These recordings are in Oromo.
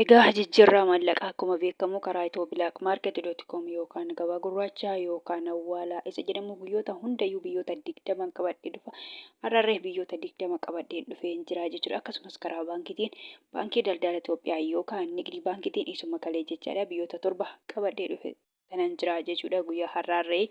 Egaa jijjiirraa maallaqaa akkuma beekamu karaa ethioblakmarket.com yookaan gabaa gurraachaa yookaan awwaalaa isa jedhamu guyyoota hundayyuu biyyoota 20 qabadhee dhufa. Har'arree biyyoota 20 qabadhee dhufee jira jechuudha. Akkasumas karaa baankiitiin, Baankii Daldala Itoophiyaa yookaan Nigdi Baankiitiin isuma kalee jechaadha, biyyoota 7 qabadhee dhufe kanan jira jechuudha. Guyyaa har'aarree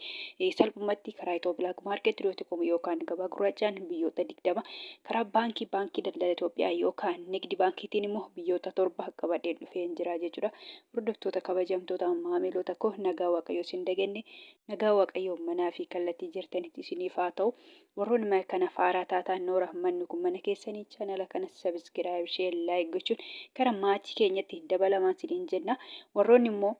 salphumatti karaa ethioblakmarket.com yookaan gabaa gurraachaan biyyoota 20, karaa baankii Daldala Itoophiyaa yookaan Nigdi Baankiitiin immoo biyyoota 7 qabadhee dhufee jira jechuudha. Hordoftoota kabajamtoota, maamiloota koo, nagaa Waaqayyoo isin dagenne, nagaa Waaqayyoo manaa fi kallattii jirtanitti isiniif haa ta'u. Warroonni mana kana faaraa taataan, noora, manni kun mana keessanii, chaanala kana subscribe, share, like gochuun gara maatii keenyatti dabalamaa isiniin jenna. Warroonni immoo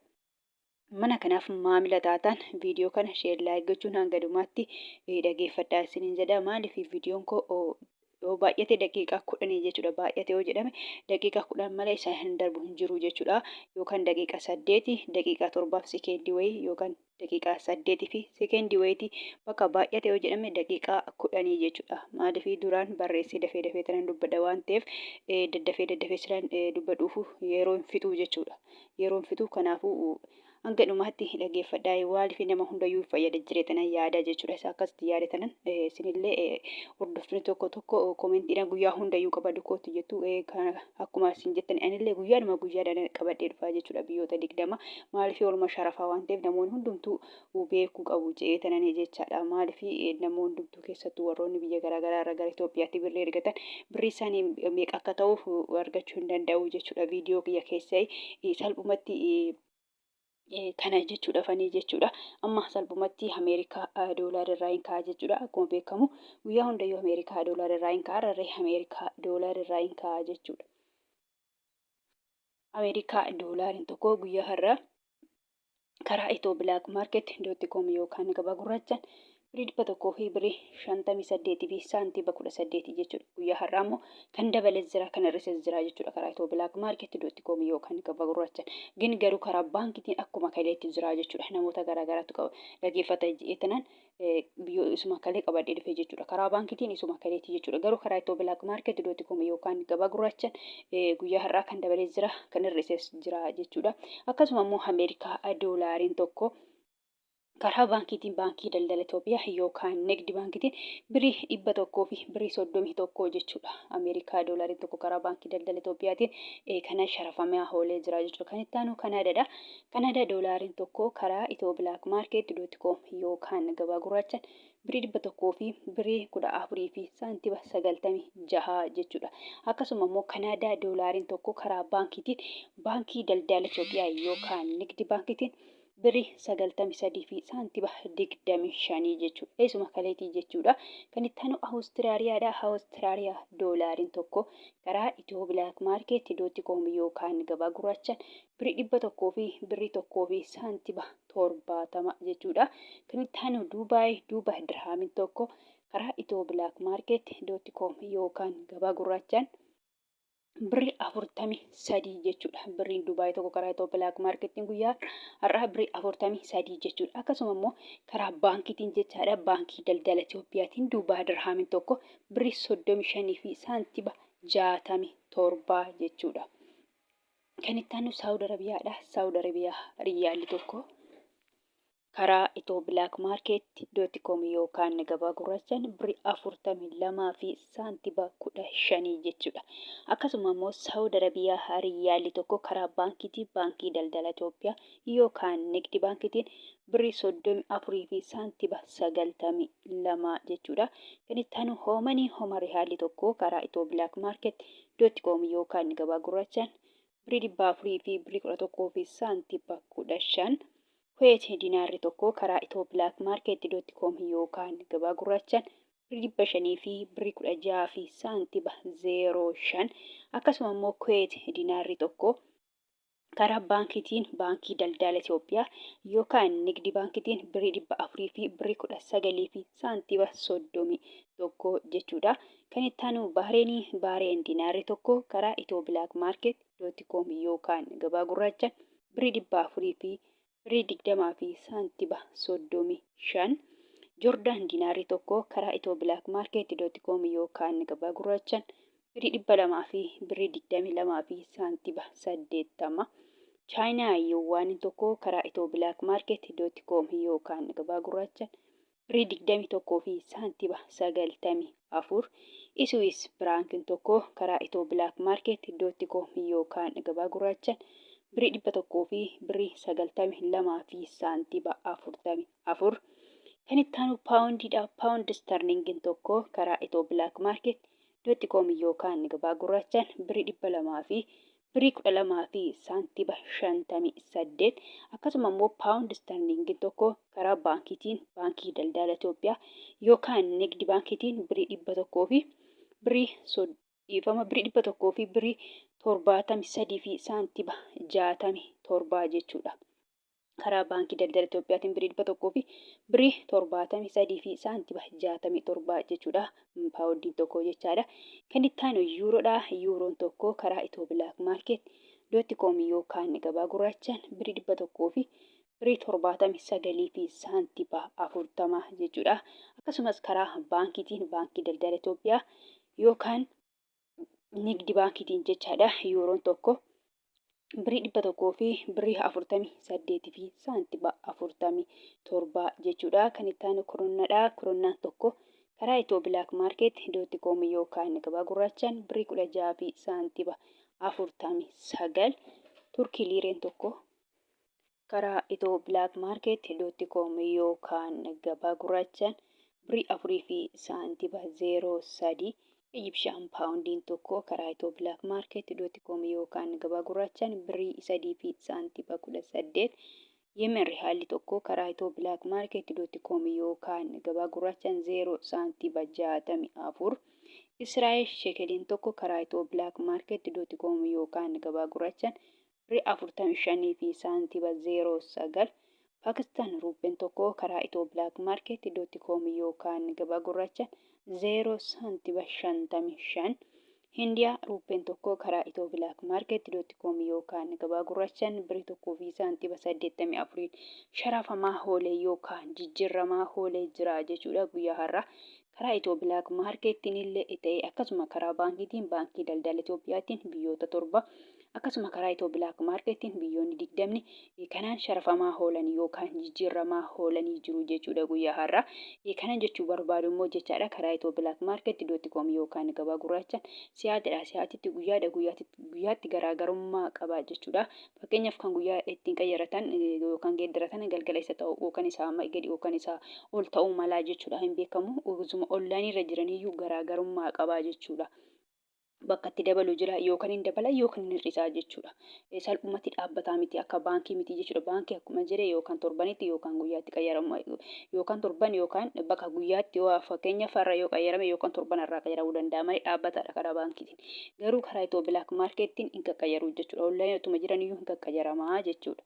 mana kanaaf maamila taatan, viidiyoo kana share, like gochuun hanga dhumaatti dhageeffadhaa isiniin jedha. Maaliif, viidiyoon koo yoo baay'ate daqiiqaa 10 jechuudha. Baay'ate yoo jedhame daqiiqaa 10 malee isa hin darbu hin jiru jechuudha. Yookaan daqiiqaa 8, daqiiqaa 7f sekeendii wayii, yookaan daqiiqaa 8 fi sekeendii wayiiti. Bakka baay'ate yoo jedhame daqiiqaa 10 jechuudha. Maaliif, duraan barreessee dafee dafee tanan dubbadha waan ta'eef, daddafee daddafee silaan dubbadhuufu yeroo hin fixuu jechuudha. Yeroo hin fixu. Kanaafuu hanga dhumaatti dhaggeeffadhaa. Waaliif, nama hundayyuu fayyada jiree tanan yaada jechuudha. Isa akkasitti yaada tanan isinillee hordoftoonni tokko tokko koomentiidhaan guyyaa hundayyuu qabadhu kootu jettu. Akkuma isin jettan anillee guyyaadhuma guyyaadhaan qabadhee dhufaa jechuudha biyyoota 20. Maaliif, oolma sharafaa waan ta'eef namoonni hundumtuu beekuu qabu jedhee tananii jechaadha. Maaliif, namoonni hundumtuu, keessattuu warroonni biyya garaagaraa irraa gara Itoophiyaatti birrii ergatan, birrii isaanii meeqa akka ta'u argachuu hin danda'u jechuudha. Viidiyoo kiyya keessa salphumatti kana jechuudhaafanii jechuudha. Amma salphumatti Ameerikaa doolaara irraa hin ka'a jechuudha. Akkuma beekamu guyyaa hundayyuu Ameerikaa doolaara irraa hin ka'a. Har'arree Ameerikaa doolaara irraa hin ka'a jechuudha. Ameerikaa doolaariin tokko guyyaa har'aa karaa ethioblakmarket.com yookaan gabaa gurraachaan birrii 100 fi birrii 58 fi saantiiba 18 jechuudha. Guyyaa har'aa immoo kan dabalee jira, kan hir'ises jira jechuudha karaa ethioblakmarket.com yookaan gabaa gurraachaan. Gin garuu karaa baankiitiin akkuma kaleetti jira jechuudha. Namoota garaagaraatu qaba dhaggeeffata jedhee tanaan biyyoo isuma kalee qabadhee dhufe jechuudha. Karaa baankiitiin isuma kaleetti jechuudha. Garuu karaa ethioblakmarket.com yookaan gabaa gurraachaan guyyaa har'aa kan dabalee jira, kan hir'ises jira jechuudha. Akkasuma immoo Ameerikaa doolaariin tokko karaa baankiitiin, Baankii Daldala Itoophiyaa yookaan Nigdi Baankiitiin birrii 100 fi birrii 31 jechuudha. Ameerikaa doolaariin tokko karaa Baankii Daldala Itoophiyaatiin kana sharafamee oolee jira jechuudha. Kan itti aanu Kanaadaadha. Kanaadaa doolaariin tokko karaa ethioblakmarket.com yookaan gabaa gurraachaan birrii 100 fi birrii 14 fi saantiba 96 jechuudha. Akkasuma immoo Kanaadaa doolaariin tokko karaa baankiitiin, Baankii Daldala Itoophiyaa yookaan Nigdi Baankiitiin birrii 93 fi saantiba 25 jechuudha. Eesuma kaleetii jechuudha. Kan itti aanu Awustiraaliyaadha. Awustiraaliyaa doolaariin tokko karaa ethioblakmarket.com yookaan gabaa gurraachaan birrii 100 fi birrii 1 fi saantiba 70 jechuudha. Kan itti aanu Duubaay. Duubaay dirhaamiin tokko karaa ethioblakmarket.com yookaan gabaa gurraachaan birrii 43 jechuudha. Birriin Dubaay tokko karaa Ethio Black Marketiin guyyaa har'aa birrii 43 jechuudha. Akkasuma immoo karaa baankiitiin jechaadha. Baankii Daldala Itoophiyaatiin Dubaay dirhaamiin tokko birrii 35 fi saantiba 67 jechuudha. Kan itti aanu Saawud Arabiyaadha. Saawud Arabiyaa riyyaalli tokko karaa ethioblakmarket.com yookaan gabaa gurraachaan birrii 42 fi saantiba 15 jechuudha. Akkasuma immoo Saawud Arabiyaa riyyaalli tokko karaa baankiitii, Baankii Daldala Itoophiyaa yookaan Nigdi Baankiitiin birrii 34 fi saantiba 92 jechuudha. Kan itti aanu Hoomanii. Homa riyaalli tokko karaa ethioblakmarket.com yookaan gabaa gurraachaan birrii 400 fi birrii 11 fi saantiba 15. Kuweet dinaarri tokko karaa ethioblakmarket.com yookaan gabaa gurraachaan birrii 500 fi birrii 16 fi saantiba 05. Akkasuma immoo Kuweet dinaarri tokko karaa baankiitiin, Baankii Daldala Itoophiyaa yookaan Nigdi Baankiitiin birrii 400 fi birrii 19 fi saantiba 31 jechuudha. Kan itti aanu Bahreenii. Bahreen dinaarri tokko karaa ethioblakmarket.com yookaan gabaa gurraachaan birrii 400 fi birrii 20 fi saantiba 35. Joordaan dinaarri tokko karaa ethioblakmarket.com yookaan gabaa gurraachaan Birrii 200 fi birrii 22 fi saantiba 80. Chaayinaa Yuwaaniin tokko karaa Itoo Black Market dot com yookaan gabaa gurraachaan birrii 21 fi saantiba 94. Iswiis Firaankiin tokko karaa Itoo Black Market dot com yookaan gabaa gurraachaan birrii 100 fi birrii 92 fi saantiba 44. Kan itti aanu paawundiidha. Paawundi istarliingiin tokko karaa Itoo Black Market dot com yookaan gabaa gurraachaan birrii 200 fi birrii 12 fi saantiba 58. Akkasuma immoo paawundi istarliingiin tokko karaa baankiitiin, Baankii Daldala Itoophiyaa yookaan Nigdi Baankiitiin birrii 100 fi birrii dhiifama birrii 100 fi birrii 73 fi saantiba 67 jechuudha. Karaa Baankii Daldala Itoophiyaatiin birrii 100 fi birrii 73 fi saantiba 67 jechuudha. Paawundiin tokko jechaadha. Kan itti aanu yuuroodha. Yuuroon tokko karaa Itoo Black Market dot com yookaan gabaa gurraachaan birrii 100 fi birrii 79 fi saantiba 40 jechuudha. Akkasumas karaa baankiitiin, Baankii Daldala Itoophiyaa yookaan Nigdi Baankiitiin jechaadha. Yuuroon tokko birrii 100 fi birrii 48 fi saantiba 47 jechuudha. Kan itti aanu kurunnaadha. Kurunnaan tokko karaa Itoo Black Market dot com yookaan gabaa gurraachaan birrii 16 fi saantiba 49. Turkii liireen tokko karaa Itoo Black Market dot com yookaan gabaa gurraachaan birrii 4 fi saantiba 03. Ijibshaan paawundiin tokko karaa Itoo Black Market dot com yookaan gabaa gurraachaan birrii 3 fi saantiba 18. Yemen rihaalli tokko karaa Itoo Black Market dot com yookaan gabaa gurraachaan 0 saantiba 64. Israa'el shekeliin tokko karaa Itoo Black Market dot com yookaan gabaa gurraachaan birrii 45 fi saantiba 09. Paakistaan ruuppeen tokko karaa Itoo Black Market dot com yookaan gabaa gurraachaan 0 saantiba 55. Hindiyaa ruuppeen tokko karaa Itoo Black Market dot com yookaan gabaa gurraachaan birrii 1 fi saantiba 84 sharafamaa hoolee yookaan jijjiirramaa hoolee jira jechuudha guyyaa har'aa. Karaa Itoo Black Marketiin illee ta'e akkasuma karaa baankiitiin, Baankii Daldala Itoophiyaatiin biyyoota 7, akkasuma karaa Itoo Black Marketiin biyyoonni 20 kanaan sharafamaa hoolan yookaan jijjiirramaa hoolanii jiru jechuudha guyyaa har'aa. Kanan jechuu barbaadu immoo jechaadha, karaa Itoo Black Market dot com yookaan gabaa gurraachaan si'aatidha si'aatitti, guyyaadha guyyaatti garaagarummaa qaba jechuudha. Fakkeenyaaf, kan guyyaa ittiin qayyaratan yookaan geeddaratan galgala isa ta'u yookaan isaa gadi yookaan isaa ol ta'uu malaa jechuudha, hin beekamu. Osuma onlaayinii irra jiraniyyuu garaagarummaa qaba jechuudha. Bakka itti dabalu jira, yookaan hin dabala yookaan hin hir'isaa jechuudha. Salphumatti dhaabbataa miti, akka baankii miti jechuudha. Baankii akkuma jedhe yookaan torbanitti yookaan guyyaatti qayyaramu, yookaan torban yookaan bakka guyyaatti, yoo fakkeenyaaf har'a yoo qayyarame yookaan torban irraa qayyaramuu danda'a malee dhaabbataadha karaa baankiitiin. Garuu karaa Itoo Black Marketiin hin qaqqayyaru jechuudha. Onlaayinii otuma jiraniyyuu hin qaqqayyaramaa jechuudha.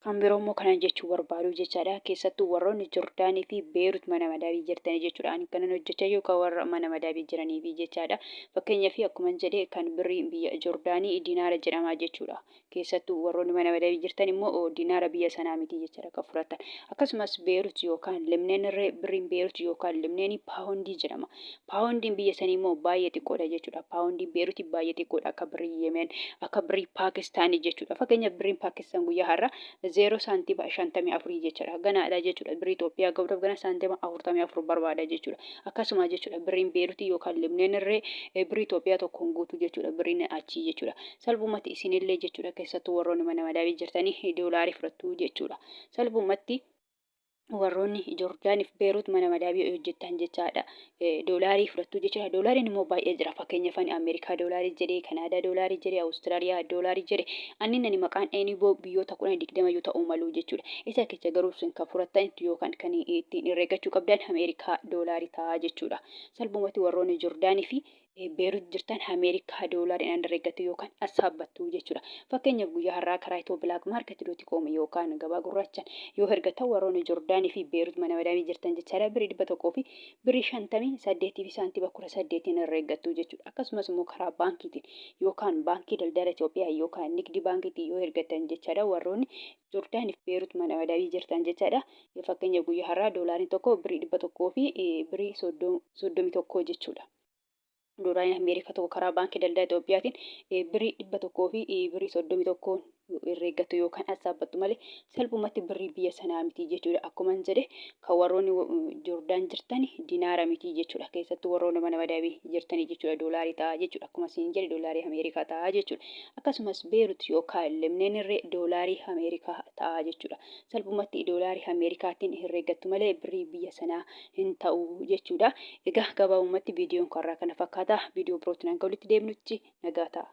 Kan biroo immoo kanan jechuu barbaadu jechaadha. Keessattuu warroonni Jordaanii fi Beerut mana madaabii jirtanii jechuudha. Ani kanan hojjechaa jiru kan warra mana madaabii jiranii fi jechaadha. Fakkeenyaaf, akkuma jedhe kan birrii biyya Jordaanii dinaara jedhama jechuudha. Keessattuu warroonni mana madaabii jirtan immoo dinaara biyya sanaa miti jechaadha kan fudhatan. Akkasumas Beerut yookaan Libneen irree birriin Beerut yookaan Libneenii paawundii jedhama. Paawundiin biyya sanii immoo baay'ee xiqqoodha jechuudha. Paawundiin Beeruti baay'ee xiqqoodha akka birrii Yemen, akka birrii Paakistaanii jechuudha. Fakkeenyaaf, birriin Paakistaan guyyaa har'a 0 saantima 54 jechuudha. Ganaadha jechuudha. Birrii Itoophiyaa gahuudhaaf gana saantima 44 barbaada jechuudha. Akkasuma jechuudha, birriin Beeruti yookaan Libneen irree birrii Itoophiyaa tokkoon guutuu jechuudha. Birriin achii jechuudha. Salphumatti isinillee jechuudha, keessattuu warroonni mana madaabii jirtanii doolaarii fudhattu jechuudha. Salphumatti warroonni Joordaaniif Beerut mana madaabii hojjettan jechaadha. Doolaarii fudhattu jechuudha. Doolaariin immoo baay'ee jira. Fakkeenyaaf, ani Ameerikaa doolaarii jedhee, Kanaadaa doolaarii jedhee, Awustiraaliyaa doolaarii jedhee, anni nani maqaan eenyuboo biyyoota 10 20 iyyuu ta'uu malu jechuudha. Isa keessa garuu isin kan fudhattan yookaan kan ittiin herreeggachuu qabdan Ameerikaa doolaarii ta'a jechuudha. Salphumatti warroonni Joordaanii fi Beerut jirtan Ameerikaa doolaariin herreeggattu yookaan assaabbattu jechuudha. Fakkeenyaaf, guyyaa har'aa karaa Itoo Black Market dot com yookaan gabaa gurraachaan yoo hergattan, warroonni Jordaanii fi Beerut mana madaamii jirtan jechaadha, birrii 100 fi birrii 58 fi saantiba 18 herreeggattu jechuudha. Akkasumas immoo karaa baankiitiin yookaan Baankii Daldala Itoophiyaa yookaan Nigdi Baankiitiin yoo hergattan jechaadha, warroonni Jordaanii fi Beerut mana madaamii jirtan jechaadha. Fakkeenyaaf, guyyaa har'aa doolaariin tokko birrii 100 fi birrii 31 jechuudha. Doolaariin Ameerikaa tokko karaa Baankii Daldala Itoophiyaatiin birrii 100 fi birrii 31 herreeggattu yookaan assaabbattu malee salphumatti birrii biyya sanaa miti jechuudha. Akkuman jedhe kan warroonni Joordaan jirtan dinaara miti jechuudha. Keessattuu warroonni mana madabii jirtanii jechuudha doolaarii ta'a jechuudha. Akkuma isin jedhe doolaarii Ameerikaa ta'a jechuudha. Akkasumas Beerut yookaan Lebneen irree doolaarii Ameerikaa ta'a jechuudha. Salphumatti doolaarii Ameerikaatiin herreeggattu malee birrii biyya sanaa hin ta'u jechuudha. Egaa gabaabumatti viidiyoon karraa kana fakkaata. Viidiyoo birootiin hanga walitti deebinutti nagaa ta'a.